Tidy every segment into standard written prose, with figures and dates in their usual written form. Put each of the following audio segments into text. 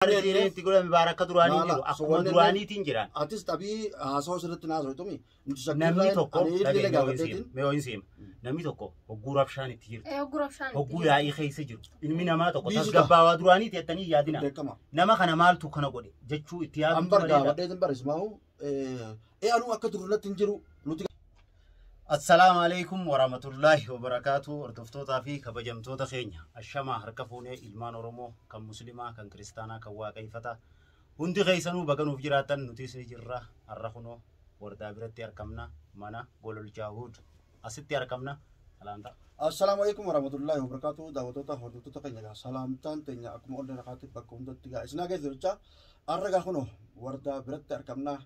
Itti godhame baara akka duraanii jiru akkuma duraaniitiin jiran. Atis xabii haasawaa sirriitti naasoo nuti Namni tokko dhageenye, namni tokko hogguu rabshaan itti jirtu. Hogguu rabshaan itti Hogguu yaa'ii keessa jiru. Ilmi namaa tokko Biizii tasgabbaawaa duraaniiti jettanii yaadina. Beekama. Nama kana maaltu kana godhe jechuu itti yaadu. An bargaafadheetin barismaahu anuu akka durulatti hin jiru nuti. Assalaamu alaikum warahmatullaahi wabarakaatu. Hordoftootaa fi kabajamtoota keenya, ashamaa, harka fuunee. Ilmaan Oromoo kan Muslimaa, kan Kiristaanaa, kan Waaqeffataa, hundi keessanuu baganuuf jiraatan, nutis ni jirra. Har'a kunoo Wardaa biratti argamna, mana Gololchaa Huud asitti argamna. Salaamtaa. Assalaamu alaikum warahmatullaahi wabarakaatu. Daawwattoota, hordoftoota keenya gaa, salaamtaan teenya akkuma ol rakaatti bakka hundatti gaa isin ageessu jecha. Har'a gaa kunoo Wardaa biratti argamna.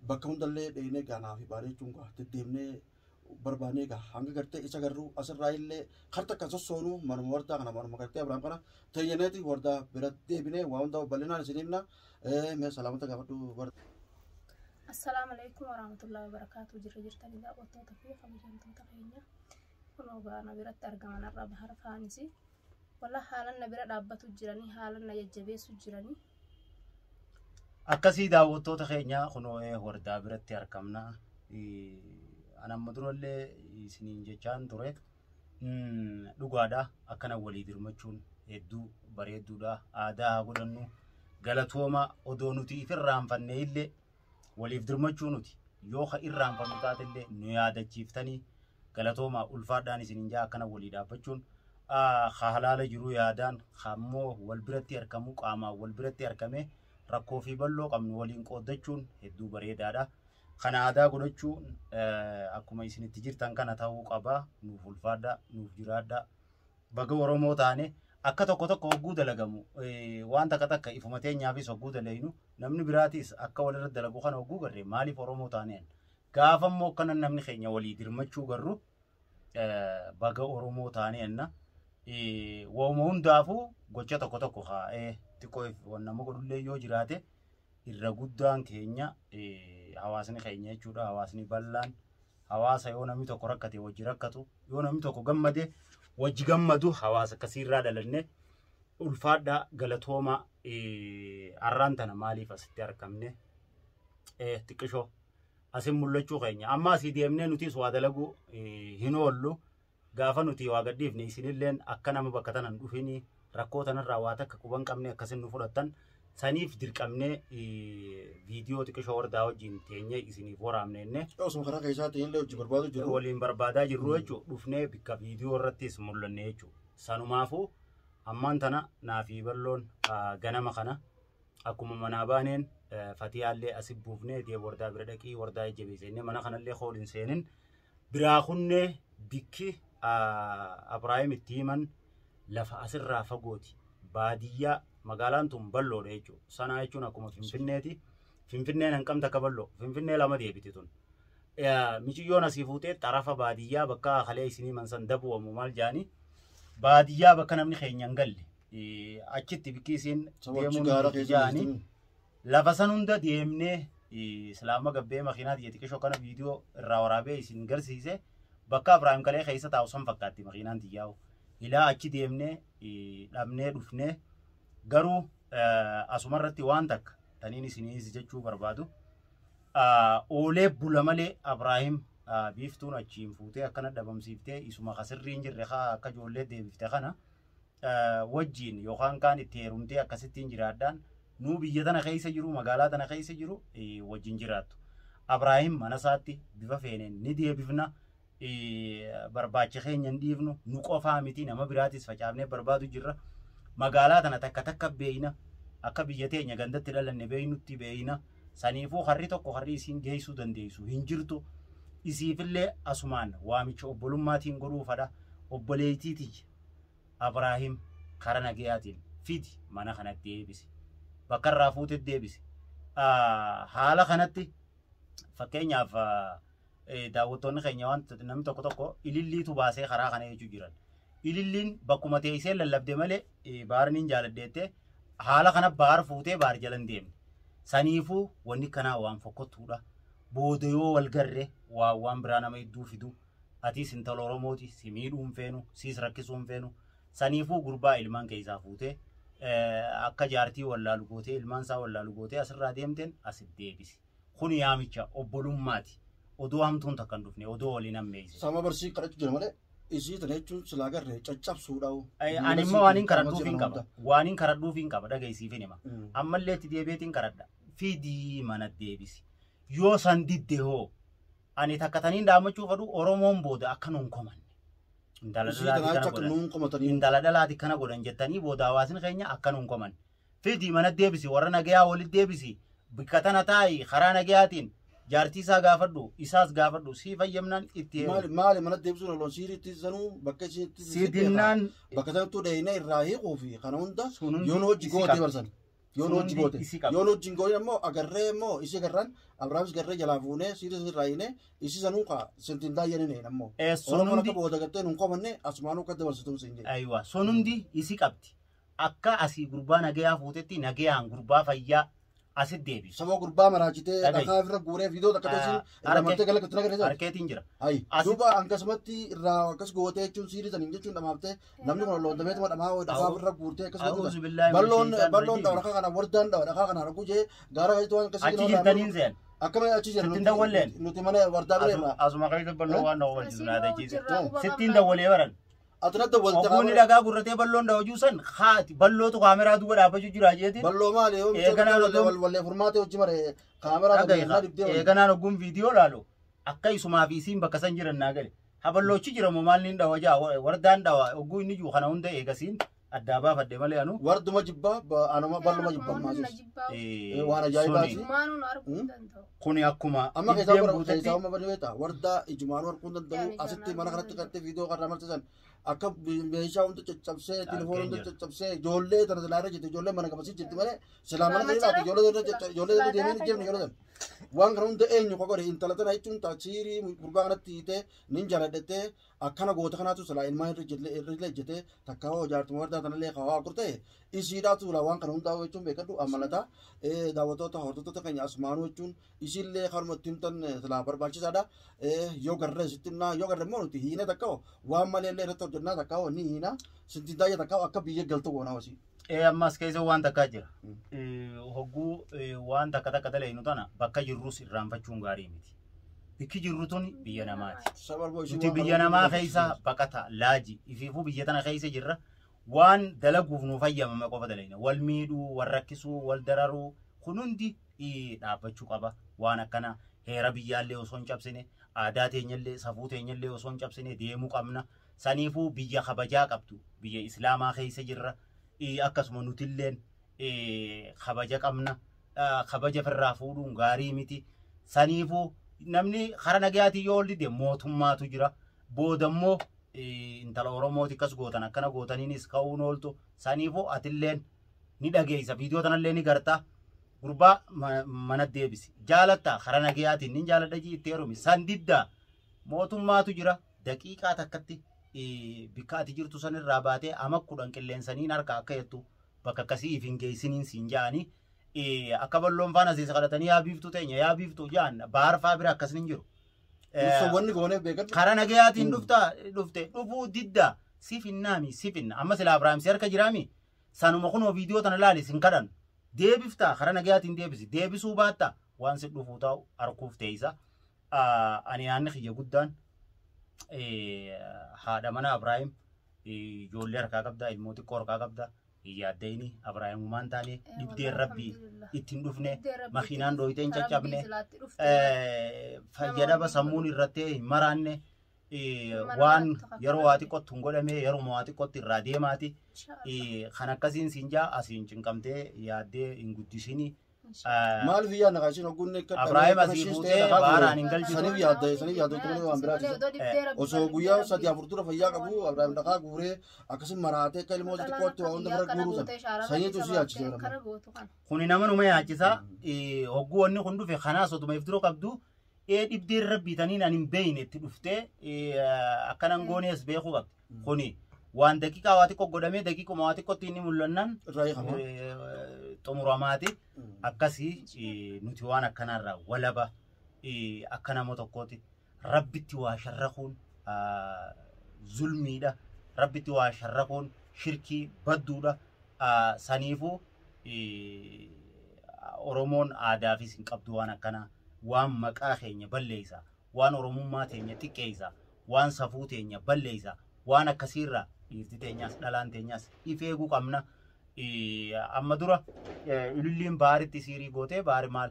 Bakka hundallee dheenee gaanaa fi baadhee jechuun gaa deddeemnee barbaanee gaa hanga gartee isa garuu asirraa illee karta kan sossoonu manuma Wardaa kana, manuma gartee Abiraam kana teenyaneeti Wardaa biratti deebinee waa hunda bal'inaan isin himna. Mee salaamata gaafadhu, Wardaa. Assalaamu alaikum warahmatullahi wabarakaatu. Jirra jirtanii, daawwattoota fi kabajamtoota keenya? Kunoo gaana biratti argaman har'a Bahar faanisi. Walla haalan na bira dhaabbatu jiranii, haalan na jajjabeessu jiranii. Akkasii daawwattoota keenya, kunoo Wardaa biratti argamna. Ani amma durallee isiniin jechaan ture. Dhugaadha, akkana walii dirmachuun hedduu bareedduudha. Aadaa haa godhannu. Galatooma, odoo nuti if irraanfanne illee waliif dirmachuu nuti yoo ka irraanfannu taate illee nu yaadachiiftanii, galatooma, ulfaadhaan isiniin jaa. Akkana walii dhaabbachuun ka halaala jiru yaadaan ammoo wal biratti argamu, qaamaan wal biratti argame rakkoo fi bal'oo qabnu waliin qooddachuun hedduu bareedaadha. Kana aadaa godhachuun akkuma isinitti jirtan kana ta'uu qaba. Nuuf ulfaadha, nuuf jiraadha. Baga Oromoo taane. Akka tokko tokko hogguu dalagamu waan takka takka ifuma teenyaafis hogguu dalaynu, namni biraatis akka walirra dalagu kana hogguu garree, maaliif Oromoo taaneen? Gaafa immoo akkana namni keenya walii dirmachuu garru, baga Oromoo taaneen. Waanuma hundaafuu gocha tokko tokko kaa'ee xiqqoo nama godhullee yoo jiraate, irra guddaan keenya hawaasni keenya jechuudha. Hawaasni bal'aan hawaasa yoo namni tokko rakkate wajji rakkatu, yoo namni tokko gammade wajji gammadu, hawaasa akkasiirraa dhalanne. Ulfaadhaa, galatooma. Har'aan tana maaliif asitti argamne? Xiqqishoo asin mul'achuu keenya, amma asii deemnee nutis waa dalaguu hin oollu. Gaafa nuti waa gadhiifne isinilleen akka nama bakka tanan dhufinii rakkoo tanarraa waa takka quban qabne akkasin nu fudhattan saniif dirqamnee viidiyoo xiqqishoo Wardaa wajjin teenyee isiniif waraabne jennee. Osuma karaa keessaatiin illee hojii barbaadu jiru. Waliin barbaadaa jirru jechuudha. Dhufnee bikka viidiyoo irrattis mul'anne jechuudha. Sanumaafuu ammaan tana naafii bal'oon ganama kana akkuma manaa baaneen Fatiyaallee asi buufnee dee Wardaa bira dhaqii Wardaa jajjabeessee mana kanallee hool hin seenin biraa kunnee. Bikki Abiraahim itti himan lafa asirraa fagooti. Baadiyyaa, magaalaan tun bal'oodha jechuudha. Sanaa jechuun akkuma Finfinneeti. Finfinneen hanqam takka bal'oo? Finfinnee lama deebiti tun. Miciyyoon asii fuutee xarafa baadiyyaa bakka kalee isinii mansan dabu'amu maal jaanii, baadiyyaa bakka namni keenya hin galle achitti bikki isiin deemuun jaanii. Lafa san hunda deemnee islaama gabbee makiinaa xiyya xiqqishoo kana viidiyoo irraa waraabee isin garsiise. Bakka Abiraahim kalee keessa taa'u san fakkaatti makiinaan xiyyaa'u. Ilaa achi deemnee dhabnee dhufnee. Garuu asumarratti waan takka taniin isiniis jechuu barbaadu, oolee bula malee Abiraahim Biiftuun achiin fuutee akkana dhabamsiiftee isuma kasirrii hin jirre akka ijoollee deebifte kana wajjiin yookaan kaan itti heerumtee akkasittiin jiraadhaan nuu biyya tana keessa jiru, magaalaa tana keessa jiru wajjin jiraattu. Abiraahim mana isaatti bifa feeneen ni deebifna. Barbaacha keenya hin dhiifnu. Nu qofaa miti, nama biraatis facaafnee barbaadu jirra. Magaalaa tana takka takka beeyna, akka biyya teenya gandatti dhalanne beeynutti beeyna. Saniifuu harri tokko harri isiin geessuu dandeessu hin jirtu. Isiifillee asumaan waamicha obbolummaatiin godhuu fadha. Obboleettii tiyya, Abiraahim kara nagayaatiin fidi, mana kanatti deebisi. Bakka irraa fuute deebisi. Haala kanatti fakkeenyaaf daawwattoonni keenya waan namni tokko tokko ililliitu baasee karaa kana jechuu jiran. Ililliin bakkuma teessee lallabde malee baarniin jaaladheettee haala kana baar fuutee baar jala hin deemne. Saniifuu wanni kanaa waan fokkottuudha. Booda yoo wal garre waan waan biraa nama hedduu fidu. Atis intala Oromooti, si miidhuu hin feenu, siis rakkisuu hin feenu. Saniifuu gurbaa ilmaan keessaa fuutee Akka jaartii wallaalu gootee ilmaan isaa wallaalu gootee asirraa deemteen asit deebisi. Kun yaamicha obbolummaati. Odoo hamtuun takka hin dhufne odoo waliin hammeessine. Sama barsii kadhachuu jira malee isii tana jechuun silaa garree caccabsuudhaa'u. Ani immoo waan hin karadhuuf hin qaba. Waan hin karadhuuf hin qaba dhagaisiifin hima. Ammallee itti deebiitiin karadha. Fidii mana deebisi. Yoo san didde hoo ani takka taniin dhaammachuu fedhu Oromoon booda akka nuun komanne. Intala Isii tana dhalaati jecha kana akka godhan. nuun qomatanii. Intala dhalaati kana godhan jettanii booda hawaasni keenya akka nuun komanne. Fidii mana deebisi warra nagayaa walitti deebisi. Bikka tana taa'i karaa nagayaatiin jaartii isaa gaafadhu isaas gaafadhu sii fayyamnaan itti Maali heerumi. maali mana deebisuun loon siiriitti sanuu bakka isiitti Si dinnaan bakka sanattuu dheeyina irraa hiikuu fi kana hunda sun hundi yoon hojii isi gootee qaba. barsan. Yoon Sun hojii hundi goote. isi qaba. Yoon hojii hin gootin ammoo agarree immoo isii agarraan Abrahaamis garree jalaa fuunee siirii irraa hiinee isii sanuu kaa sintiin daayyanii neen ammoo. Sun Oromoon hundi akka booda gartee nuun qomanne asumaanuu akka dabarsituun siin jedhe. Aywa, sun hundi isi qabdi. Akka asii gurbaa nagayaa fuutetti nagayaan gurbaa fayyaa asit deebisu. Sababa gurbaa maraachitee Dhaga'i. dhakaa ofirra guuree viidiyoo takka ta'e irraa martee gala galtee agarsiisan. Harkeetiin jira. Ayi Asi- duuba akkasumatti irraa akkas gootee jechuun siirii saniin jechuun dhamaaftee namni kun loon dameetuma dhamaa dhakaa ofirra guurtee akkas A'uuzu gootudha. billaahi mina Balloon shaytaan balloon rajiim. dhawa dhakaa kana wardaan dhawa dhakaa kana arguu jee gaara keessatti waan akkasii Achi jirtaniin seen. Akkama achi jiran Sittiin dawwalleen. nuti mana wardaa bira irraa. Asuma keessa balloo waan dhawa walchisu naa tachiise. Jirraa quba Sittiin qabna. dawwalee baran. Ati na dawwalte Ogguun dhagaa gurratee balloon dhawajuu san haati ballootu kaameraa duuba dhaabbachuu jira jeetiin. Balloo maali yoo Eeganaan wallee wallee furmaatee hojii mare kaameraa Dhaga'i kana dhibdee wal. Eeganaan ogguun viidiyoo laalu akka isumaa fi isiin bakka san jiran naa gale. Haballoochi jira moo maal niin dhawa jaa wardaan dhawa ogguu inni jiru kana hunda eegasiin addaa baafadhe malee anu. Warduma jibbaa anuma balluma jibbaa Akkuma maasis. jibbaa Waan ajaa'ibaati. Maanuu nu arguu hin danda'u. Kuni akkuma Amma keessaa dhibbeen bara guutetti keessaa amma bari beektaa wardaa ijumaan warquu hin danda'u Yaani asitti jaanaan mana kanatti hin gartee viidiyoo kan ramarsiisan akka meeshaa hunda caccabsee telefoona hunda jira. caccabsee ijoollee tana silaa irra jirti ijoollee mana qabasii jirti malee silaa mana kana ilaatu ijoollee irra jirti ijoollee irra deemee hin jenne ijoollee tana. Waan kana hunda eenyu qoqore intala tana jechuun taaksiirii gurbaa kanatti hiitee nin jaaladhattee akkana goota kanaatu silaa ilmaan irra irra ejjetee takka hoo jaartuma wardaa tanallee kawaa gurtee isiidhaatu silaa waan kana hundaa jechuun beekadhu amalataa daawwattoota hordoftoota keenya asumaanuu jechuun isiillee kanuma itti himtan silaa barbaachisaadha. Yoo garree sitti himnaa yoo garree immoo nuti hiina takka hoo waan malee illee irratti hojjennaa takka hoo ni hiina sintiin taa'ee takka hoo akka biyya galtu goonaa wasii. Ammas keessa waan takkaa jira. Hogguu waan takka takka dalagnu tana bakka jirrus irraanfachuun gaarii miti. Bikki jirru tun biyya namaati. Sababa ishii Nuti waan biyya kana namaa hunda keessa baqata laaji ifiifuu biyya tana keessa jirra. Waan dalaguuf nu fayyamame qofa dalagna. Wal miidhuu, wal rakkisuu, wal dararuu kun hundi dhaabbachuu qaba. Waan akkana heera biyyaallee osoo hin cabsine, aadaa teenyallee, safuu teenyallee osoo hin cabsine deemuu qabna. Saniifuu biyya kabajaa qabdu, biyya islaamaa keessa jirra. Akkasuma nutilleen kabaja qabna. Kabaja ofirraa fuudhuun gaarii miti. Saniifuu namni karaa nagayaatiin yoo ol dide mootummaatu jira. Booda immoo intala Oromooti akkas gootan akkana gootaniinis ka'uun ooltu. Saniifuu atilleen ni dhageessa. Viidiyoo tanallee ni garta. Gurbaa mana deebisi. Jaalatta karaa nagayaatiin nin jaaladha jii itti heerumi. San diddaa mootummaatu jira. Daqiiqaa takkatti bikka ati jirtu sanirraa baatee ama 10 qilleensaniin harka akka jettu bakka akkasii if hin geessiniin siin ja'anii akka balloon faana asiis kadhatanii yaa biiftuu teenya yaa biiftuu ja'an baar faa bira akkas hin jiru. Dursa wanni gooneef beekadhu. Karaa nagayaatiin dhufta dhufte dhufuu didda siif hinnaami siif hinna amma sila Abiraam si harka jiraami sanuma kunoo viidiyoo tana laali sin kadhan deebifta karaa nagayaatiin deebisi deebisuu baatta waan si dhufuu ta'u arguuf teessa. Ani yaanni kiyya guddaan haadha mana Abiraahim ijoollee harkaa qabda ilmoo xiqqoo harkaa qabda hin yaaddayini Abraahimumaan taane dhibdeen rabbii ittiin dhufne makiinaan dhooyitee hin caccabne fayyadama sammuun irratti hin maraanne waan yeroo waa xiqqootti hin godhame yeroo waa xiqqootti irraa deemaati. Kan akkasiin siin jaa asiin cinqamtee yaaddee hin guddisini. Maaliif yaadna kaashin ogguun akka Abrahaam asii fuutee baaraan hin galchitu. Saniif yaadda saniif yaadda malee waan biraati. Osoo guyyaa 3 4 dura fayyaa qabu Abrahaam dhaqaa guuree akkasuma maraatee akka ilmoo xixiqqootti waa hunda bira guuruu sana. Saniitu si yaachise. Kuni nama numa yaachisa. Hogguu wanni kun dhufe kanaas otuma if dura qabdu dhibdeen rabbii taniin ani hin beeyne itti dhuftee akkanan goonees beekuu qabdi. Kuni waan daqiiqaa waa xiqqoo godhamee daqiiquma waa xiqqootti inni mul'annaan Irraa hiikama. xumuramaati. Akkasii nuti waan akkanaarraa walaba akka nama tokkooti rabbitti waa sharrakuun zulmiidha. Rabbitti waa sharrakuun shirkii badduudha. Saniifuu Oromoon aadaafis hin qabdu waan akkanaa, waan maqaa keenya balleessa, waan Oromummaa teenya xiqqeessa, waan safuu teenya balleessa, waan akkasiirraa dhiirti teenyaas dhalaan teenyaas if eeguu qabna. Amma dura ililliin baaritti siirii gootee baari maal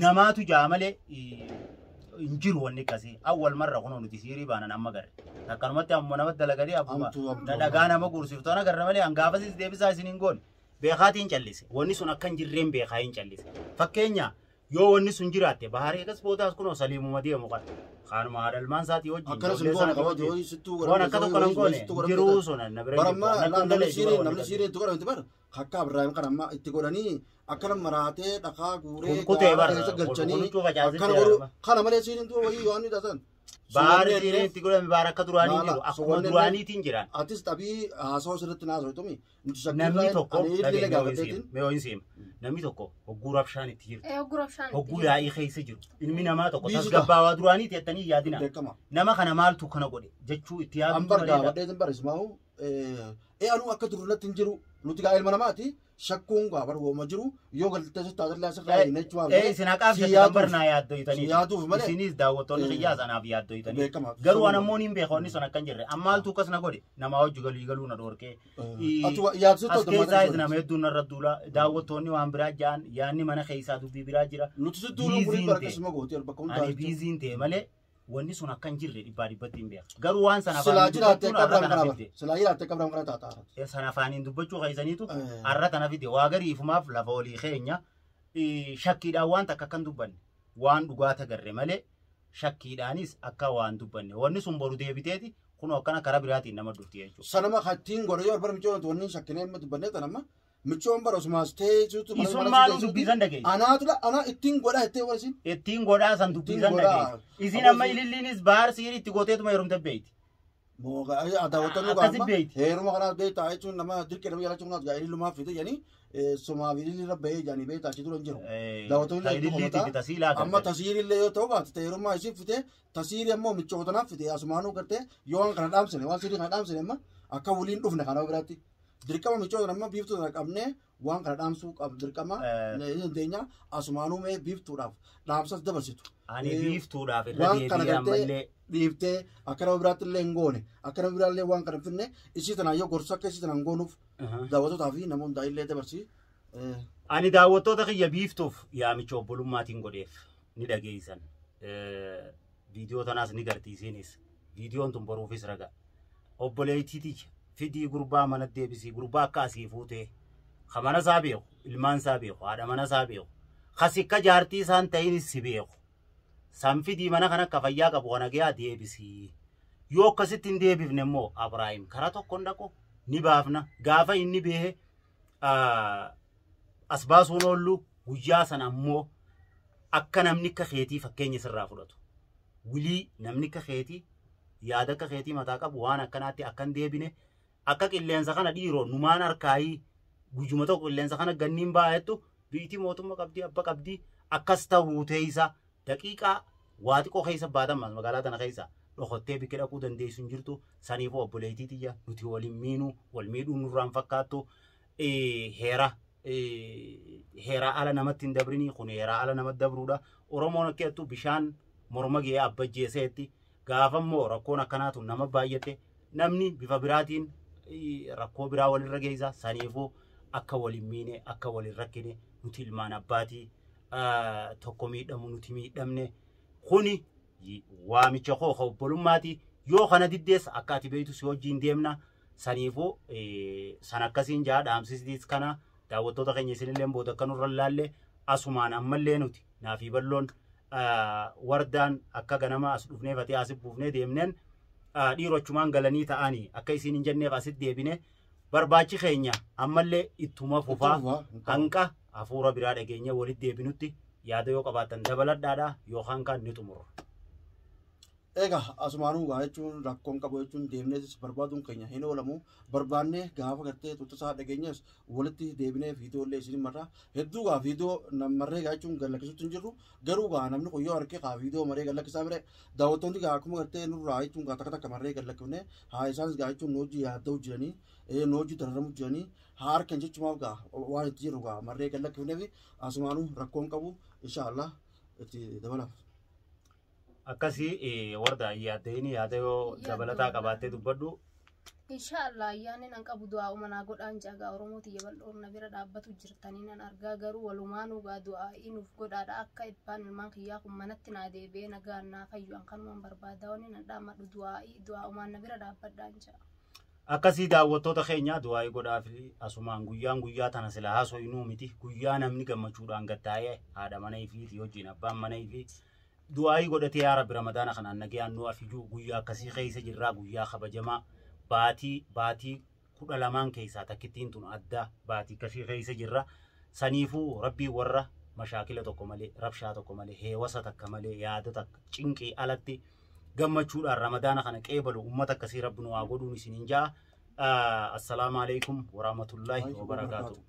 namaatu jaa malee hin jiru wanni akkasii. Awwal marra kunoo nuti siirii baanan amma garre. Akkanumatti ammoo namatti dalagadee abbuma dhagaa nama guursiftoon agarra malee hangaafasis deebisaa isin hin goone. Beekaatiin callise. Wanni sun akka hin jirreen beekaa hin callise. Fakkeenya yoo wanni sun jiraatte baharii akkas boodaas kunoo saliimuma deemu qaba. Kanuma haadha ilmaan isaatii wajjin. Akkana sun goone qaba yoo sittuu godhamte. Waan akka tokko nan goone jiruu sun na bira Barammaa namni siiriin namni siiriin itti godhamte bara akka Abiraahim kan amma itti godhanii akkana maraatee dhakaa guuree Kutee bara keessa galchanii akkana godhu kana malee siiriin tu wayii yoo inni dhasan. Baarri siiriin itti godhame baara akka duraanii jiru akkuma duraaniitiin jiran. Atis xabii haasawaa sirriitti naasoo tumi. Namni tokko dhageenye namni tokko hogguu rabshaan itti jirtu. Hogguu yaa'ii keessa jiru. Ilmi namaa tokko tasgabbaawaa duraaniiti jettanii yaadina. Nama kana maaltu kana godhe jechuu itti yaadu. Ambar gaafadhee barismaa'u anuu akka durulatti hin jiru nuti gaa ilma namaati shakkuun gaa barwooma jiru yoo galtee taatillaa sirraa hin jechuudha. Isin haqaaf jettan barnaa yaaddoytanii. Yaaduuf malee. Isinis daawwattoonni xiyyaas anaaf yaaddoytanii. Garuu an ammoo niin beeka wanni sun akka hin jirre. Amma maaltu akkas na godhe namaa hojii galii galuu na dhoorkee. As keessaa nama hedduun narra duula daawwattoonni waan biraa ja'an yaanni mana keessaa dubbii biraa jira. Nuti si duuluun kunis barkasuma gooti bakka hundaa. Ani biiziin ta'e malee wanni sun akka hin jirre dhibbaa dhibbatti hin beeka. Garuu waan sana Silaa jiraattee qabraam kana bara. Silaa jiraattee qabraam kana taataa. Sana afaaniin dubbachuu keessaniitu har'a tana fide waa garii ifumaaf lafa olii keenya shakkiidhaan waan takka akka hin dubbanne waan dhugaa tagarre malee shakkiidhaanis akka waan dubbanne wanni sun boru deebiteeti kun akkana karaa biraatiin nama dhufti jechuudha. Sanama kattiin godhe yoo bara micoon wanni shakkinee amma dubbannee tanamma micoon bara osumaas teessuutu Isun maaluu dubbisan dhageesse. Anaatu anaa ittiin godhaa jettee warra isin. Ittiin godhaa san dubbisan dhageesse. Isin amma ililliinis baar siirii itti gooteetuma heerumte beeyti. Daawwattoonni Akkasi beeyti. Heeruma kanaas beektaa jechuun nama dirqee nama jaalachuu kanaas ilillumaaf fide jedhanii somaaf ililli irra bahee jedhanii beektaa achi dura hin jiru. Daawwattoonni Ililliitii fi tasiilaa amma tasiilillee yoo ta'u baate heerummaa isii fite tasiilii ammoo michootanaaf fite asumaanuu gartee yoo waan kana dhaamsine waan siirii kana dhaamsine amma akka waliin dhufne kana biraatti. Dirqama michoota amma biiftuu kana qabnee waan kana dhaamsuu qabu dirqama dandeenya asumaanuu mee biiftuudhaaf dhaamsas dabarsitu. Ani biiftuudhaaf irra deebi'ee ammallee. Dhiiftee akka nama biraatti illee hin goone akka nama biraa illee waan kana hin finne isii tanaan yoo gorsa akka isii tanaan goonuuf daawwattootaa fi namoota illee dabarsi. Ani daawwattoota kiyya biiftuuf yaamicha obbolummaatiin godheef ni dhageessan. Viidiyoo tanaas ni gartiisiinis viidiyoon tun boruufis raga. Obboleettiitii fidii gurbaa mana deebisii gurbaa akka asii fuutee ka mana isaa beeku ilmaan isaa beeku haadha mana isaa beeku kasikka jaartii isaan ta'inis si beeku san fidii mana kana akka fayyaa qabu kana gahaa deebisii yoo akkasitti hin deebifne immoo Abiraahim karaa tokkoon dhaqu ni baafna gaafa inni behe as baasuun oollu guyyaa sana ammoo akka namni akka keetii fakkeenya sirraa fudhatu wilii namni akka keetii yaada akka keetii mataa qabu waan akkanaatti akka hin deebine akka qilleensa kana dhiiroo numaan harkaayii guyyuma tokko qilleensa kana ganniin baay'attu biitii mootummaa qabdii abba qabdii akkas ta'uu teessa daqiiqaa waa xiqqoo keessa baatan magaalaa tana keessa dhokottee biqil dhaquu dandeessu hin jirtu saniifuu obboleettii tiyya nuti waliin miinuu wal miidhuun nurraan fakkaattu heera heeraa ala namatti hin dabrinii kun heeraa ala namatti dabruudha Oromoon akka jettu bishaan morma ga'ee abbajjeeseetti gaafa immoo rakkoon akkanaatu nama baay'ate namni bifa biraatiin rakkoo biraa walirra geessa saniifuu akka waliin miine akka waliin rakkine nuti ilmaan abbaatii tokko miidhamu nuti miidhamne kuni waamicha koo obbolummaati yoo kana diddeessa akka ati beektu si wajjin deemna saniifuu san akkasiin jaa dhaamsisiis kana daawwattoota keenya isinillee booda akka nurra laalle asumaan ammallee nuti naafii balloon wardaan akka ganama as dhufnee fatee as buufnee deemneen dhiirochumaan galanii ta'anii akka isin hin jenneef asitti deebine barbaachi keenya ammallee ittuma fufaa hanqa hafuura biraa dhageenye walitti deebinutti yaada yoo qabaatan dabaladhaadha yookaan kan ni xumurra. Egaa asumaanuu gaa jechuun rakkoon qabu jechuun deemnees barbaaduun keenya hin oolamu. Barbaannee gaafa gartee tuttasaa dhageenyas walitti deebinee viidiyoolee isin marraa hedduu gaa viidiyoo marree gaa jechuun gallakkisuutti hin jirru. Garuu gaa namni kun yoo arge gaa viidiyoo maree gallakkisaa mire daawwattoonni gaa akkuma gartee nurraa jechuun gaa takka takka marree gallakkifne haa isaanis gaa jechuun nu hojii yaadda'u jiranii, nu hojii dararamu jiranii haa harkan jechumaaf gaa waan itti jirru gaa marree gallakkifneef asumaanuu rakkoon qabu inshaallah itti dabalaaf. Akkasii warda yaaddeen yaada yoo dabalataa qabaattee dubbadhu. Inshaallah ayyaanni nan qabu du'aa umanaa godhaan jagaa Oromoo tiyya bal'oon na bira dhaabbatu jirtanii nan argaa, garuu walumaanuu gaa du'aa nuuf godhaadha akka ibbaan ilmaan kiyyaa kun manatti naa deebi'ee nagaan naa fayyu an kanumaan barbaada, wanni nan dhaammadhu du'aa umaan na bira dhaabbadhaan ja'a. Akkasii daawwattoota keenya du'aa godhaa fi asumaan guyyaan guyyaa tana sila haasofnuu miti, guyyaa namni gammachuudhaan gattaa'ee haadha mana ifiiti wajjin abbaan mana ifii du'aayii godhatee yaa Rabbi Ramadaana kanaan nagayaan nu afijuu guyyaa akkasii keessa jirraa, guyyaa kabajamaa baatii 12 keessaa takkittiin tun adda baatii akkasii keessa jirra. Saniifuu Rabbii warra mashaakila tokko malee, rabshaa tokko malee, heewasa takka malee, yaada takka cinqii alatti gammachuudhaan Ramadaana kana qeebalu ummata akkasii Rabbi nu haa godhuun isiniin ja'a. Assalaamu alaikum warahmatullaahi wabarakaatu.